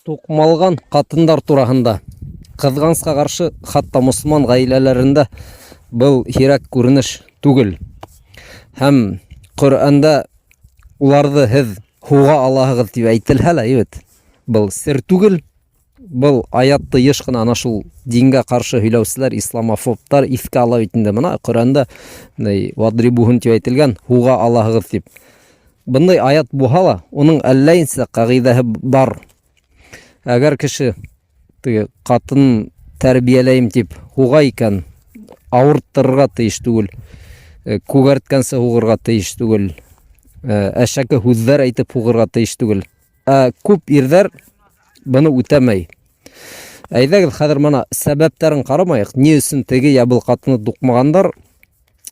Туҡмалған ҡатындар тураһында. Ҡыҙғанысҡа ҡаршы, хатта мосолман ғаиләләрендә был һирәк күренеш түгел. Һәм Ҡөрьәндә уларҙы һеҙ һуға алаһығыҙ тип әйтелһә лә, бит, был сер түгел. Был аятты йыш ҡына ана шул дингә ҡаршы һөйләүселәр, исламофобтар иҫкә ала бит инде. Мына Ҡөрьәндә вадрибуһун тип әйтелгән, һуға алаһығыҙ тип. Бындай аят булһа ла, уның әллә нисә ҡағиҙәһе бар. Әгәр кеше теге ҡатын тәрбиәләйем тип һуға икән, ауырттырырға тейеш түгел, э, күгәрткәнсә һуғырға тейеш түгел, э, әшәке һүҙҙәр әйтеп һуғырға тейеш түгел. Ә күп ирҙәр быны үтәмәй. Әйҙәгеҙ, хәҙер мына сәбәптәрен ҡарамайыҡ. Ни өсөн теге йә был ҡатыны туҡмағандар,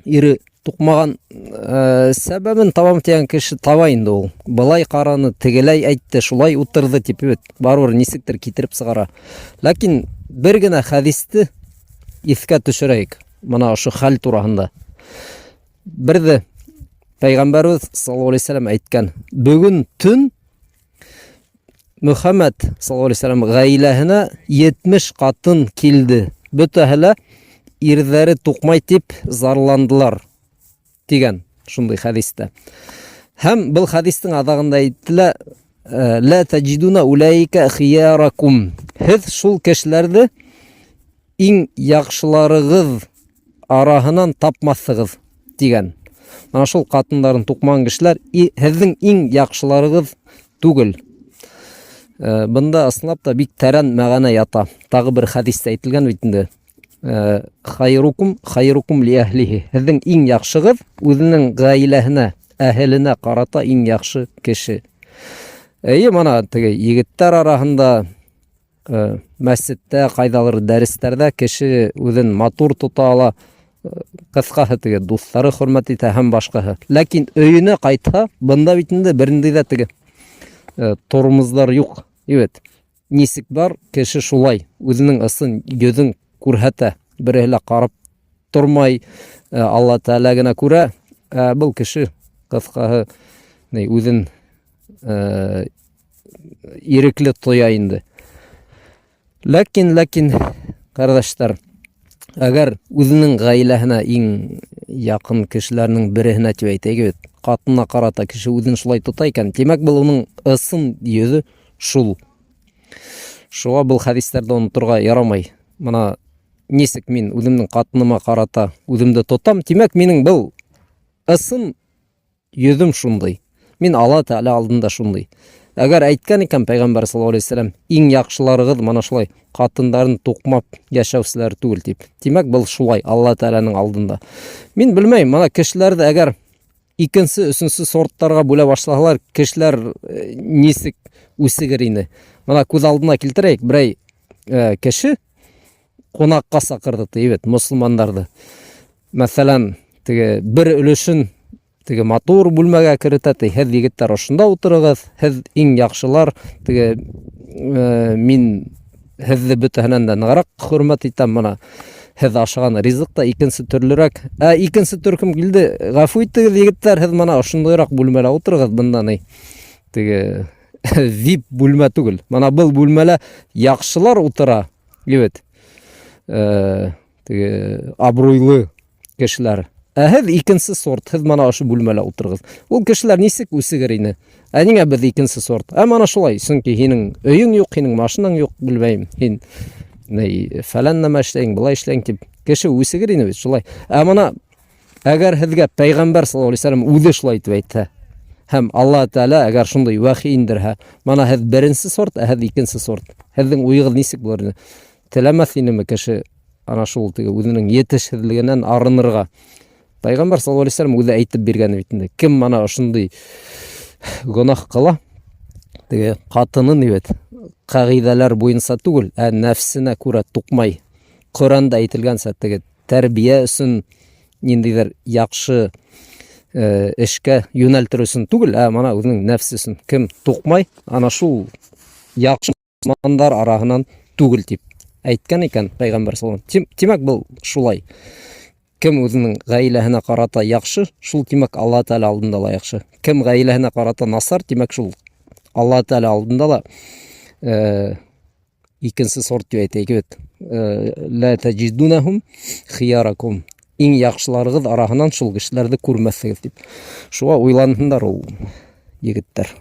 ире туҡмаған ә, сәбәбен табам тигән кеше таба инде ул. Былай ҡараны, тегеләй әйтте, шулай утырҙы тип бит барыбер нисектер китереп сығара. Ләкин бер генә хәдисте иҫкә төшөрәйек. Мына ошо хәл тураһында. Берҙе Пәйғәмбәрбеҙ саллаллаһу алейһи вәсәләм әйткән: "Бөгөн төн Мөхәммәд саллаллаһу алейһи вәсәләм ғаиләһенә 70 ҡатын килде. Бөтәһе лә ирҙәре туҡмай тип зарландылар" тигән шундай хәдистә. Һәм был хәдистең аҙағында әйтелә: «Э, "Ла таҗидуна улаика хияракум". Һеҙ шул кешеләрҙе иң яҡшыларығыҙ араһынан тапмаҫһығыҙ тигән. Мына шул ҡатындарын туҡмаған кешеләр һеҙҙең иң яҡшыларығыҙ түгел. Э, бында ысынлап та бик тәрән мәғәнә ята. Тағы бер хәдистә әйтелгән бит инде. Э, хайрукум хайрукум ли әһлихи. Һеҙҙең иң яҡшығыҙ үҙенең ғаиләһенә, әһеленә ҡарата иң яҡшы кеше. Эйе, мына теге егеттәр араһында Э, мәсеттә, ҡайҙалыр дәрестәрҙә кеше үҙен матур тота ала, э, ҡыҫҡаһы теге дуҫтары хөрмәт итә һәм башҡаһы. Ләкин өйөнә ҡайтһа, бында бит инде берниндәй ҙә теге э, тормоздар юҡ. Бит. Нисек бар, кеше шулай үҙенең ысын йөҙөн күрһәтә. Береһе лә ҡарап тормай, Алла Тәғәлә генә күрә. Ә был кеше ҡыҫҡаһы ни үҙен ирекле тоя инде. Ләкин, ләкин, ҡәрҙәштәр, әгәр үзенең ғаиләһенә иң яҡын кешеләренең береһенә тип әйтәйек бит, ҡатынына ҡарата кеше үзен шулай тота икән, тимәк, был уның ысын йөҙө шул. Шуға был хәдистәрҙе оноторға ярамай. Мына нисек мин үҙемдең ҡатыныма ҡарата үҙемде тотам, тимәк, минең был ысын Йөҙөм шундый. Мин Алла Тәғәлә алдында шундый. Әгәр әйткән икән пәйғәмбәр саллаллаһу алейһи вәсәләм, иң яҡшыларығыҙ мана шулай ҡатындарын туҡмап йәшәүселәр түгел тип. Тимәк, был шулай Алла Тәғәләнең алдында. Мин белмәйем, мана кешеләрҙе әгәр икенсе, өсөнсө сорттарға бүлә башлаһалар, кешеләр э, нисек үсегер ине. Мына күҙ алдына килтерәйек, берәй э, кеше ҡунаҡҡа саҡырҙы ти бит мосолмандарҙы. Мәҫәлән, теге бер өлөшөн теге матур бүлмәгә керетә, ти, һеҙ егеттәр ошонда ултырығыҙ, һеҙ иң яҡшылар, теге э, мин һеҙҙе бөтәһенән дә нығыраҡ хөрмәт итәм, мына һеҙ ашаған ризыҡ та икенсе төрлөрәк. Ә икенсе төркөм килде, ғәфү итегеҙ, егеттәр, һеҙ мына ошондайыраҡ бүлмәлә ултырығыҙ, бында ни теге вип бүлмә түгел. Мына был бүлмәлә яҡшылар утыра, егет. Э, теге абруйлы кешеләр. Ә һеҙ икенсе сорт, һеҙ мына ошо бүлмәлә ултырығыҙ. Ул кешеләр нисек үсегер ине? Ә ниңә беҙ икенсе сорт? Ә мына шулай, сөнки һинең өйөң юҡ, һинең машинаң юҡ, белмәйем, һин ни фәлән нәмә эшләйң, былай эшләйң тип кеше үсегер ине бит шулай. Ә мына әгәр һеҙгә пәйғәмбәр саллаллаһу алейһи вәсәләм үҙе шулай итеп әйтһә, һәм Алла Тәғәлә әгәр шундай вәхи индерһә, мына һеҙ беренсе сорт, ә һеҙ икенсе сорт. Һеҙҙең уйығыҙ нисек булыр ине? Теләмәҫ инеме кеше ана шул теге үзенең етешһеҙлегенән арынырға? Пайғамбар саллаллаху алейхи вәсәләм үҙе әйтеп биргән бит инде. Кем мана ошондай гөнаһ ҡыла, теге ҡатынын бит ҡағиҙәләр буйынса түгел, ә нәфсенә күрә туҡмай. Ҡөрьәндә әйтелгәнсә теге тәрбиә өсөн ниндәйҙер яҡшы э, эшкә йүнәлтер өсөн түгел, ә мана үҙенең нәфсе өсөн кем туҡмай, ана шул яҡшы мосолмандар араһынан түгел тип әйткән икән пәйғәмбәр саллаллаху. Тимәк, был шулай. Кем үзенең ғаиләһенә ҡарата яҡшы, шул тимәк Алла Тәғәлә алдында ла яҡшы. Кем ғаиләһенә ҡарата насар, тимәк шул Алла Тәғәлә алдында ла Э, икенсе сорт тип әйтәйек бит. Э, Ла таҗидунахум хияракум. Иң яхшыларыгыз араһынан шул кешеләрҙе күрмәҫһегеҙ тип. Шуға уйланһындар ул егеттәр.